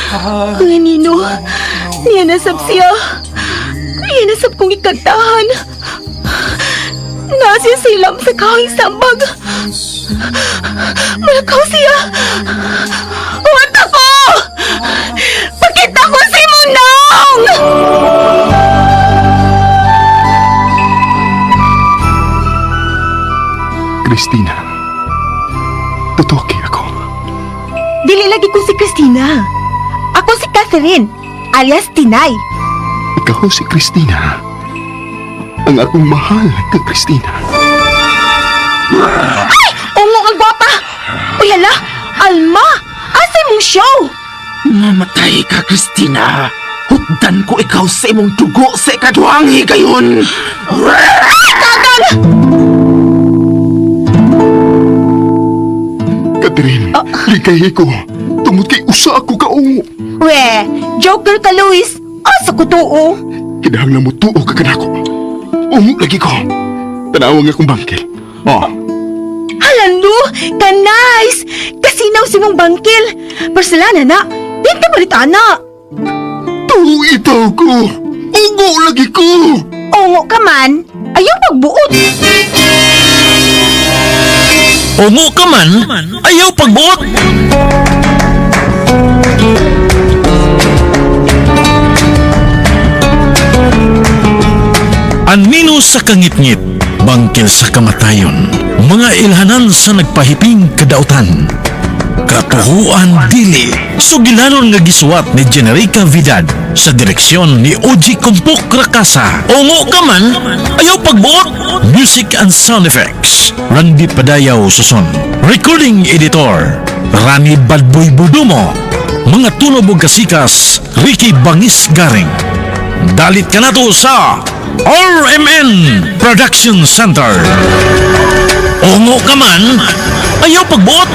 Ang anino, niya nasab siya. Niya nasab kong ikagtahan. Nasiya silam sa kahing sambag. Malakaw siya. Huwag ako! Pakita ko si Munong! Christina, totoo kay ako. Dili lagi ko si Christina. Ako si Catherine, alias Tinay. Ikaw si Christina. Ang akong mahal ka, Christina. Ungo ang gwapa! Uy, hala! Alma! Asa mong show? Mamatay ka, Christina. Hukdan ko ikaw sa imong dugo sa ikaduhang higayon. Catherine, likay ko. Tungod kay usa ako kaungo. We, joker ka, Luis. Asa ko tuo? Kinahanglan mo tuo ka kanako. Ungo lagi ko. Tanawang akong bangkil. Oh, Hala, no! Ka-nice! Kasinaw si mong bangkil. Porcelana na. Di ka balita na. tuo itaw ko. Ungo lagi ko. Ungo ka man, ayaw pagbuot. Ungo ka man, ayaw pagbuot. Anino sa kangitngit, bangkil sa kamatayon, mga ilhanan sa nagpahiping kadautan. Katuhuan dili, sugilanon nga gisuwat ni Generica Vidad sa direksyon ni Oji Kumpok Rakasa. Ungo ka man, ayaw pagbuot. Music and sound effects, Randy Padayaw Suson. Recording editor, Rani Badboy Budumo. Mga tunob ug kasikas, Ricky Bangis Garing. Dalit ka na to sa RMN Production Center. Ungo ka man, ayaw pagbuot.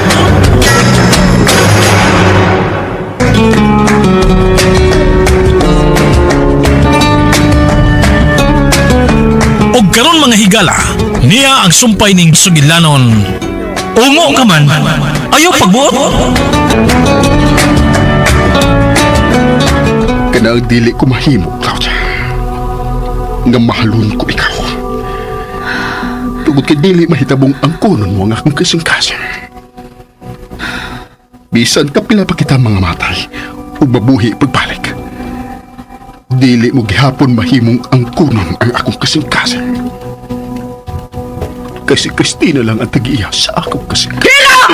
Og karon mga higala, niya ang sumpay ning sugilanon. Ungo ka man, ayaw pagbuot. Kanang dili ko mahimo, Claudia. Nga mahalon ko ikaw. Tungod kay dili mahitabong ang kunon mo ang akong kasing-kasing. Bisan kapila pa kita mga matay ug mabuhi pagbalik. Dili mo gihapon mahimong ang kunon ang akong kasing-kasing. Kasi Christina lang ang tag-iya sa akong kasing-kasing. Hiram!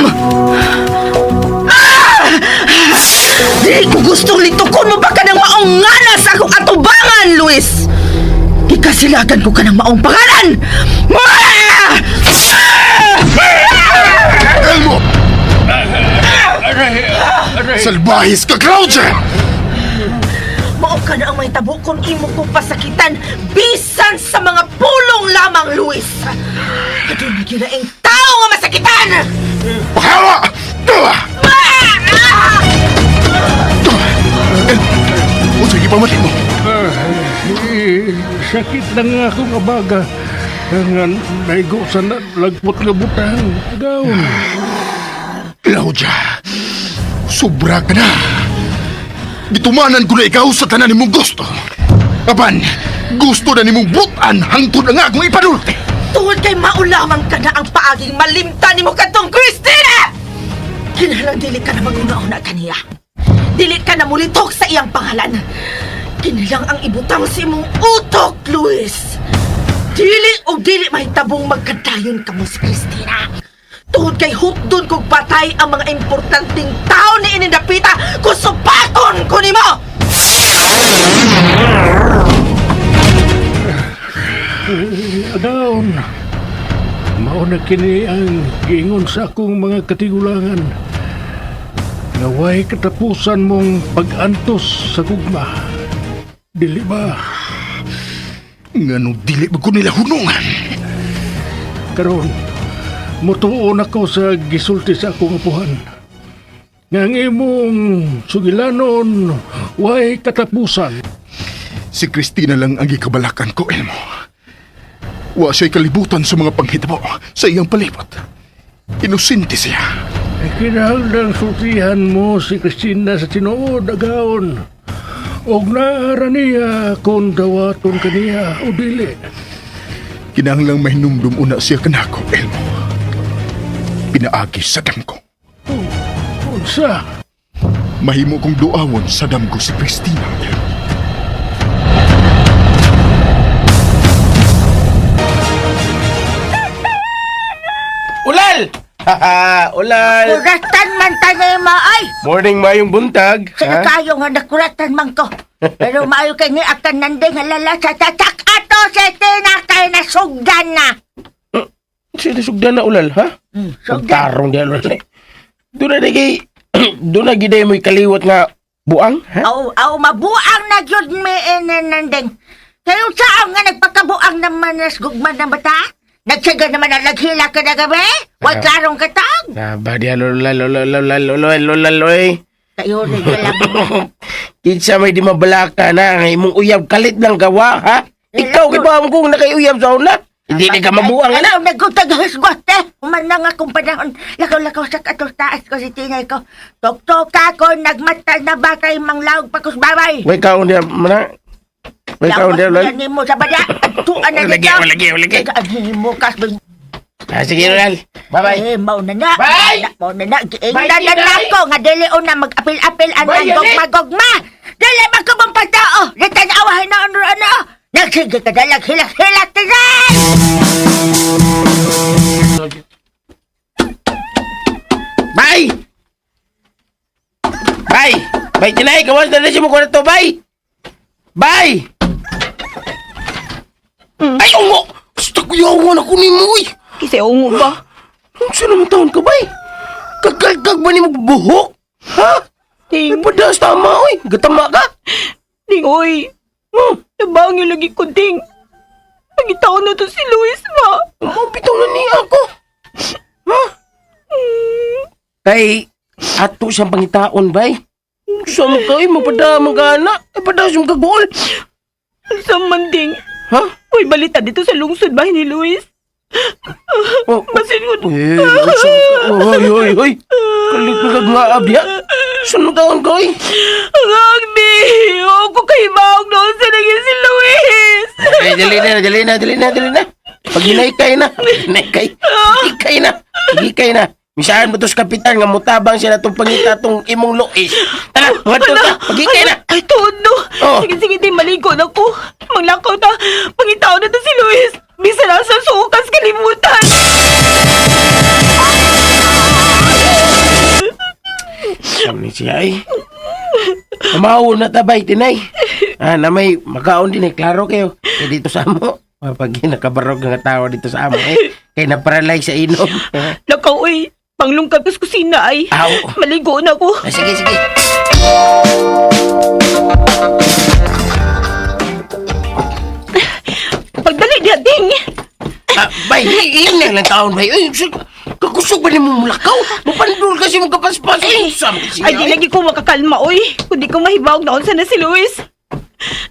Ah! Dili ko gustong litukon mo ba ka ng maong ngana sa akong atubangan, Luis? Ikasilagan ko ka ng maong pangalan! Ah! Elmo! Salbahis ka, Claudia! Mao ka na ang may tabo kung imo ko pasakitan bisan sa mga pulong lamang, Luis! Aduna gyud na ing tao nga masakitan! Pahawa! Unsa gipamalit mo? Sakit na nga akong abaga. Nga naigo sa lagpot nga butang. Agaw. Claudia, sobra ka na. Gitumanan ko na ikaw sa tanan nimong gusto. Apan, gusto na nimong butan hangtod ang akong ipadulti. Tungod kay maulamang ka na ang paaging malimta nimo kadtong Christina! Kinahanglan dili ka na maguna-una kaniya. Dili ka na mulitok sa iyang pangalan. Kinilang ang ibutang sa imong utok, Luis. Dili o dili mahitabong magkadayon ka mo si Christina. Tungod kay hupdon kog patay ang mga importanteng tao ni inindapita kung supakon ko nimo! Agaw. Mao na kini ang giingon sa akong mga katigulangan. Nga way katapusan mong pag-antos sa gugma. Dili ba? Nganong dili ba ko nila hunungan? Karon, mutuon ako sa gisulti sa akong apuhan. Nga ang imong sugilanon way katapusan. Si Christina lang ang gikabalakan ko, Elmo. Wa siya'y kalibutan sa mga panghitabo sa iyang palibot. Inosente siya. Kinahanglang sultihan mo si Christina sa tinuod agaon. Og naara niya kung dawaton kaniya o dili. Kinahanglang mahinumdum una siya kanako, Elmo. Pinaagi sa damgo. Unsa? Mahimo kong duawon sa damgo si Christina, Elmo. Ulal! Haha, ulal! Kuratan man tanay mo ay! Morning mayong buntag. Sa Ha? kayo nga nakuratan man ko. Pero maayo kay ni akan nanding halala sa tatak ato sa tina kay nasugdan na. Sino sugdan na ulal, ha? Sugdan. Tarong di ulal. Doon na di kay... Doon na giday mo'y kaliwat nga buang, ha? Aw, aw, mabuang na gyud mi ene nanding. Kayo saan nga nagpakabuang naman nas gugman na bata? Nagsiga naman ang laghila ka na gabi? Way klarong katag. Naba di ulal, ulal, ulal, ulal, ulal, oy. Kayo rin kalabang. Kinsa may di mabalaka na ang imong uyab kalit lang gawa, ha? Ikaw kay ba kung nakayuyab sa una? Hindi na ka mabuang, ana. Ayaw, nagutag-husgot eh. Human na nga kung panahon. Lakaw-lakaw sa katos taas ko si tinay ko. Tok-tok ako, nagmata na ba kay manglawag pa kus babay. Way kaon diya, mana. Way kaon diya, ulal. Lawas mo sa bada. Tuan na Lagi, lagi, lagi. Mo kas Ah, sige, ulal. Bye-bye. Eh, mau na na. Bye! Mau na na. Giingnan Bye, na na Tinay! ko nga dili una mag-apil-apil ang Bye, Yanet! gogma-gogma. Dili man ko mong pagtao. Litanawahin na ano ano. Nagsige ka dalag hilak-hilak tinay! Bye! Bye! Bye, tinay! Kawas na rin siya mo to, bye! Bye! Ay, ungo! Basta kuyawan ako ni mo, uy! Kasi ungo ba? Unsa naman taon ka, bay? Kagalgag ba ni mo buhok? Ha? Ay, Ting, padas tama, uy! Gatama ka? ting, oy. Hmm. Nabangyo lagi ko, ting. Pagitaon na to si Luis ba? Mabitaw na niya ako. Ha? Kay, ato siyang pangitaon, bay. Unsa mo ka, uy? Mapadama ka na. Ay, padas yung kaguol. Sa man, ting. Ha? Uy, balita dito sa lungsod ba ni Luis? Oh, Basin ko. Eh, oy, oy, oy. Kalit na kag nga, Saan mo taon ka, oy? Ang agdi! Ako kay Baog noon sa naging si Luis! Ay, dali na, dali na, dali na, dali na. Pag hinaykay na, hinaykay. Hikay na, hikay na. Misahan mo to sa kapitan nga mutabang siya na itong pangita tong imong luis. Tara, mga ta, paghikay na. Ay, tuod no! Oh. Sige, sige, di maligo na ko. Manglakaw ta. Pangitaon na to si Luis. Bisa na sa sukas kalimutan. Sabi ni siya, ay. Kumawon na tabay, tinay. Ah, na may makaon din eh, klaro kayo. Kaya dito sa amo. Pag nakabarog nga tao dito sa amo eh. Kaya naparalyze sa inom. Lakaw, uy. Panglungkap sa kusina ay. Aw. Maligo na ko. Ah, sige, sige. Pagdali diha, ding! Ah, bay, hihinang lang taon, bay. Ay, kakusog ba ni mo mulakaw? Mapandul kasi mo kapaspas. Ay, sabi siya. Ay, di lagi ko makakalma, oy. Kundi ko mahibawag na unsa na si Luis.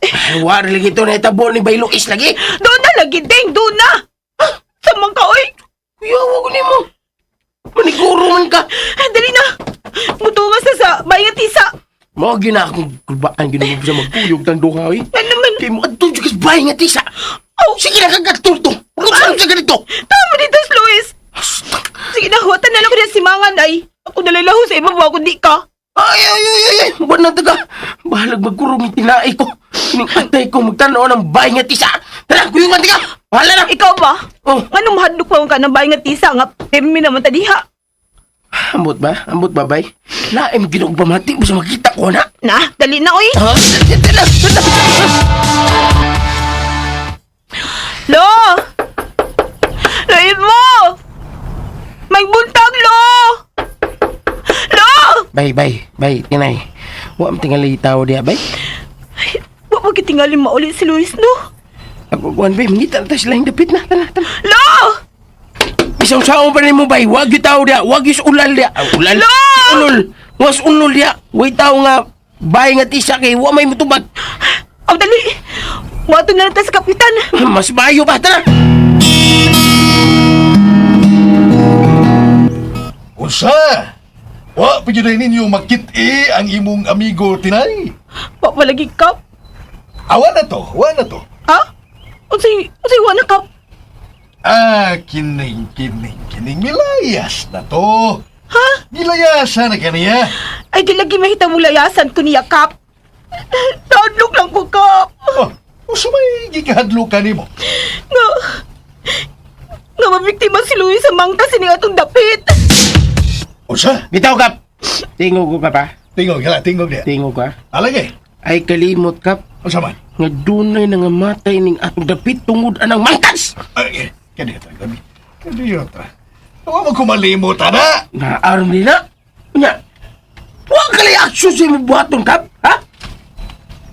Ay, wari lagi ito na itabo ni Bay Luis lagi. Doon na lagi, ding! Doon na! Samang ka, oy! Kuya, wag ni mo. Maniguro man ka. Dali na! Mutungas na sa bayang tisa! Mao gina akong kulbaan ginubo sa magkuyog tang duha, oy. Ano naman? Kay mo adto jud kas bay nga tisa. Oh. Sige na kagatulto. Kung saan sa ganito? Tama dito, Luis! Sige na, huwatan na lang ko niya si Mangan ay. Ako nalalaho sa iba ba kundi ka. Ay, ay, ay, ay, ay. Buwan na taga. Bahalag magkurong yung tinae ko. Ning atay ko magtanaw ng bay nga tisa. Tara, kuyungan ka. Bahala na. Ikaw ba? Oh. Anong mahadlok pa ka ng bayang tisa nga pirmi naman ta diha? Ambot ba? Ambot ba, bay? Laim ginog pamati mo sa makita ko na. Na, dali na oy. Ha? Tala, tala. Lo! Loin mo! May buntag, Lo! Lo! Bay, bay, bay, tinay. Wa man tingali tao diya, bay. Wa mo kitingalin mauli si Luis, no? Ako kuan bay, mangita na tayo sila yung dapit na. Tala, tala. Lo! Bisaw saon pa nimo bay, wag yung tao diya, wag yung ulal diya. Ah, ulal. Lo! Si Ulol. Was ulol diya. Way tao nga bay nga tisa kay wa may mutubag. Aw, dali! Wato na lang tayo sa kapitan. Mas bayo ba tara. Unsa? Wa pa gyud ninyo makit-i ang imong amigo Tinay. Wa palagi, Kap. Awa na to, wa na to. Ha? Unsay wa na, Kap? Ah, kining, kining, kining milayas na to. Ha? Nilayasan na kaniya. Ay, di lagi mahita mong layasan ko niya, Kap. Tadlok lang ko, Kap. Oh, usa may gikahadlo ka nimo. Nga, nga mabiktima si Luis sa mangta sining atong dapit. Usa? Bitaw, Kap. Tingog ko ka pa. Tingog ka, tingog niya. Tingog ka. Alagay. Ay kalimot, Kap. Usa man. Nga dunay nangamatay ning atong dapit tungod anang mangkas. Ay, kaniyo ta, kaniyo ta. Wa mo kumalimot ana. Naaram nila. Nya. Wa kay aksyon sa imong buhaton, Kap. Ha?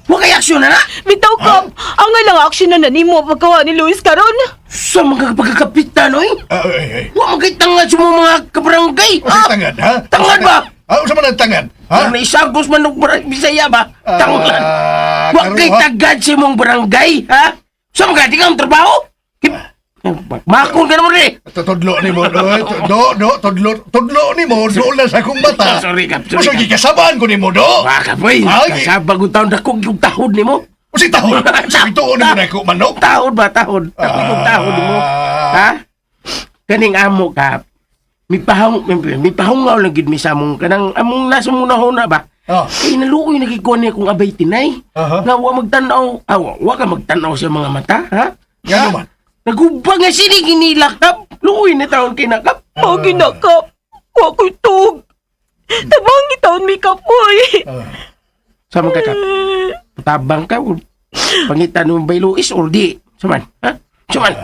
Wa kay aksyon na na. Bitaw, Kap. Ang lang action na nanimo pagkawa ni Luis karon. Sa mga pagkakapitan, oy. Ah, ay, ay. Wa man kay tangad sa mga kabarangay. Usa tangad, ha? Tangad ba? Ah, usa man ang tangad, ha? Ha? Naisagos man og Bisaya ba? Tangad. Ah, Wa kay karon, ha? tagad sa imong barangay, ha? Sa mga di ka ang trabaho? Makon ka naman eh. Tudlo ni mo, do, do, do, tudlo, tudlo ni mo, do na sa akong mata. Sorry, Kap, sorry, Usa Kap. gikasabaan ko ni mo, do. Baka boy, Ah, kasabag ko taon dako yung tahod nimo. Usa tahod. Ito ni mo na ko manok. Tahod ba tahod? Dako yung tahod nimo. Ah. Ha? Kaning amo ka. Mipahong mipahungaw lang gid mi sa among kanang among nasa mong nahuna ba. Oh. Kay naluoy na gid ko niya kung abay tinay. Aha. Nga wa magtan-aw, ah, wa ka magtan-aw sa mga mata, ha? Ngano man? Nagubang nga sini ginila kap. Luoy na taon kay nakap. Mao na, Kap. Wa ko'y tuog. Tabang itaon mi, Kap, oy. Sama ka kap. Tabang ka. Pangitan mo bay Luis or di? Saman, ha? Saman.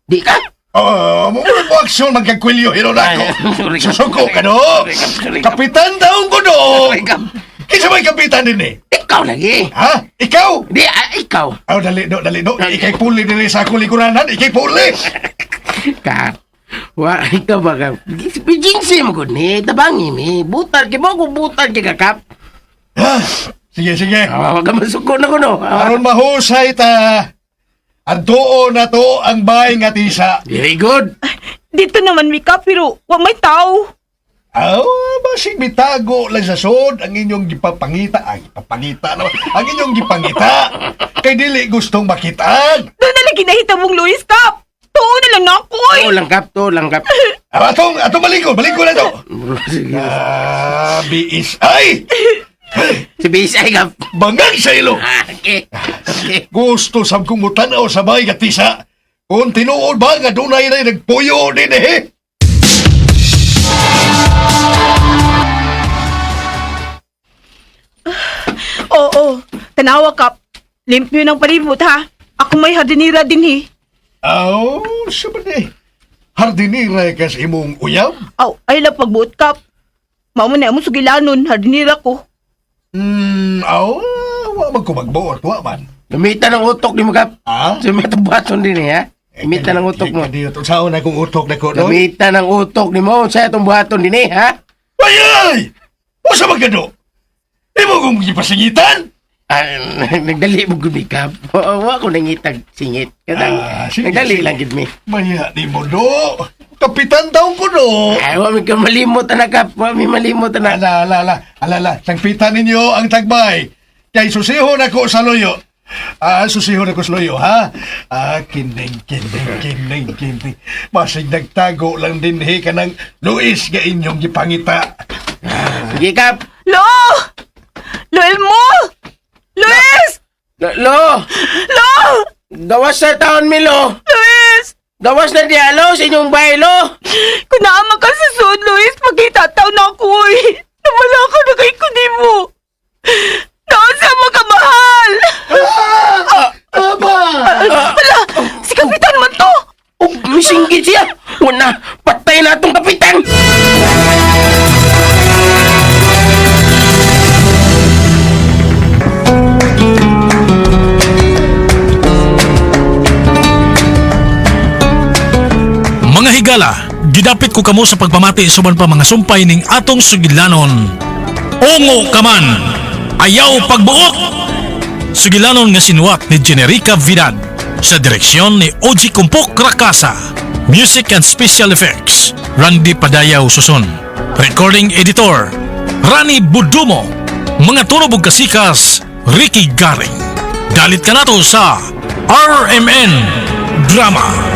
Di ka? Oh, mo mo aksyon magkakwilyo hino na ako. Ay, sorry, Kap. Susuko ka do. Sorry, Kap. Sorry, Kap. Kapitan daon ko do. Sorry, Kap. Kinsa may kapitan din eh? Ikaw lagi. Ha? Ikaw? Di, ah, ikaw. Aw, dali do, dali do. Ikay puli diri sa akong likuranan, ikay puli. Kap. Wa, ikaw ba ka? Bijinsi mo ko ni, tabangi mi. Butar kay mo, kung butar kay ka, Kap. Ha? Sige, sige. Ah, wag ka masuko na ko, no. Ah, Aron mahusay ta. Adtuon na to ang bahay nga tisa. Very good. Dito naman mi, Kap, pero wa may tao. Aw, basig bitago lang sa sod ang inyong gipapangita. Ay, gipapangita naman. Ang inyong gipangita. Kay dili gustong makitaan. Doon na lang ginahita mong Luis, Kap. Tuo na lang na ako, oy. To lang, Kap. To lang, Kap. Ah, atong, atong malingkod, malingkod na to. Sige. Ah, BSI! Si BSI, Kap. Bangang sa ilo! Ah, okay. Okay. Gusto sab kong mutanaw sa bahay nga tisa. Kung tinuod ba nga dunay na nagpuyo din eh. Oo, tanawa, Kap. Limpyo ng palibot, ha? Ako may hardinira din, eh. Aw, sabi ni. Hardinira ka sa imong uyab? Aw, ay lang pagbuot, Kap. Mao man na among sugilanon, hardinira ko. Aw, wa man ko magbuot, wa man. Gamitan ang utok ni mo, Kap. Ah? Sumita buhaton din eh, ha? Gamitan ang utok mo. Saan na kong utok na ko, no? Gamitan ang utok ni mo. Sa itong buhaton din eh, ha? Ay, ay! Usa man ka do? Imo kong gipasingitan? Ah, nagdali mo gud mi, Kap. Wa ko nangitag singit. Katang, Ah, sige, nagdali sige. lang gid mi. Maya ni mo do. Kapitan daw ko do. Ay, wa mi ka malimot ana, Kap. Wa mi malimot ana. Ala, ala, ala, ala, ala. Sangpitan ninyo ang tagbay. Kay susihon ako sa loyo. Ah, susihon ako sa loyo, ha? Ah, kining, kining, kining, kining. Masig nagtago lang din he ka ng Luis nga inyong gipangita. Sige, Kap. Lo! Loel mo! Luis! Lo, lo! Lo! Gawas sa taon mi, lo. Luis! Gawas na di, lo, sa inyong bahay, lo. Kung naama ka sa sud, Luis, pagkitataw na ako, eh. Nawala ka na kay kundi mo. Naon sa mga mahal! Aba! Wala! Si Kapitan man to! Oh, misinggit siya. Wala, patay na itong kapitan. Mga higala, gidapit ko kamo sa pagpamati suban pa mga sumpay ning atong sugilanon. Ungo ka man, ayaw pagbuot! Sugilanon nga sinuwat ni Generica Vidad sa direksyon ni Oji Kumpok Rakasa. Music and Special Effects, Randy Padayaw Susun. Recording Editor, Rani Budumo, mga tunog ug kasikas, Ricky Garing. Dalit ka nato sa RMN Drama.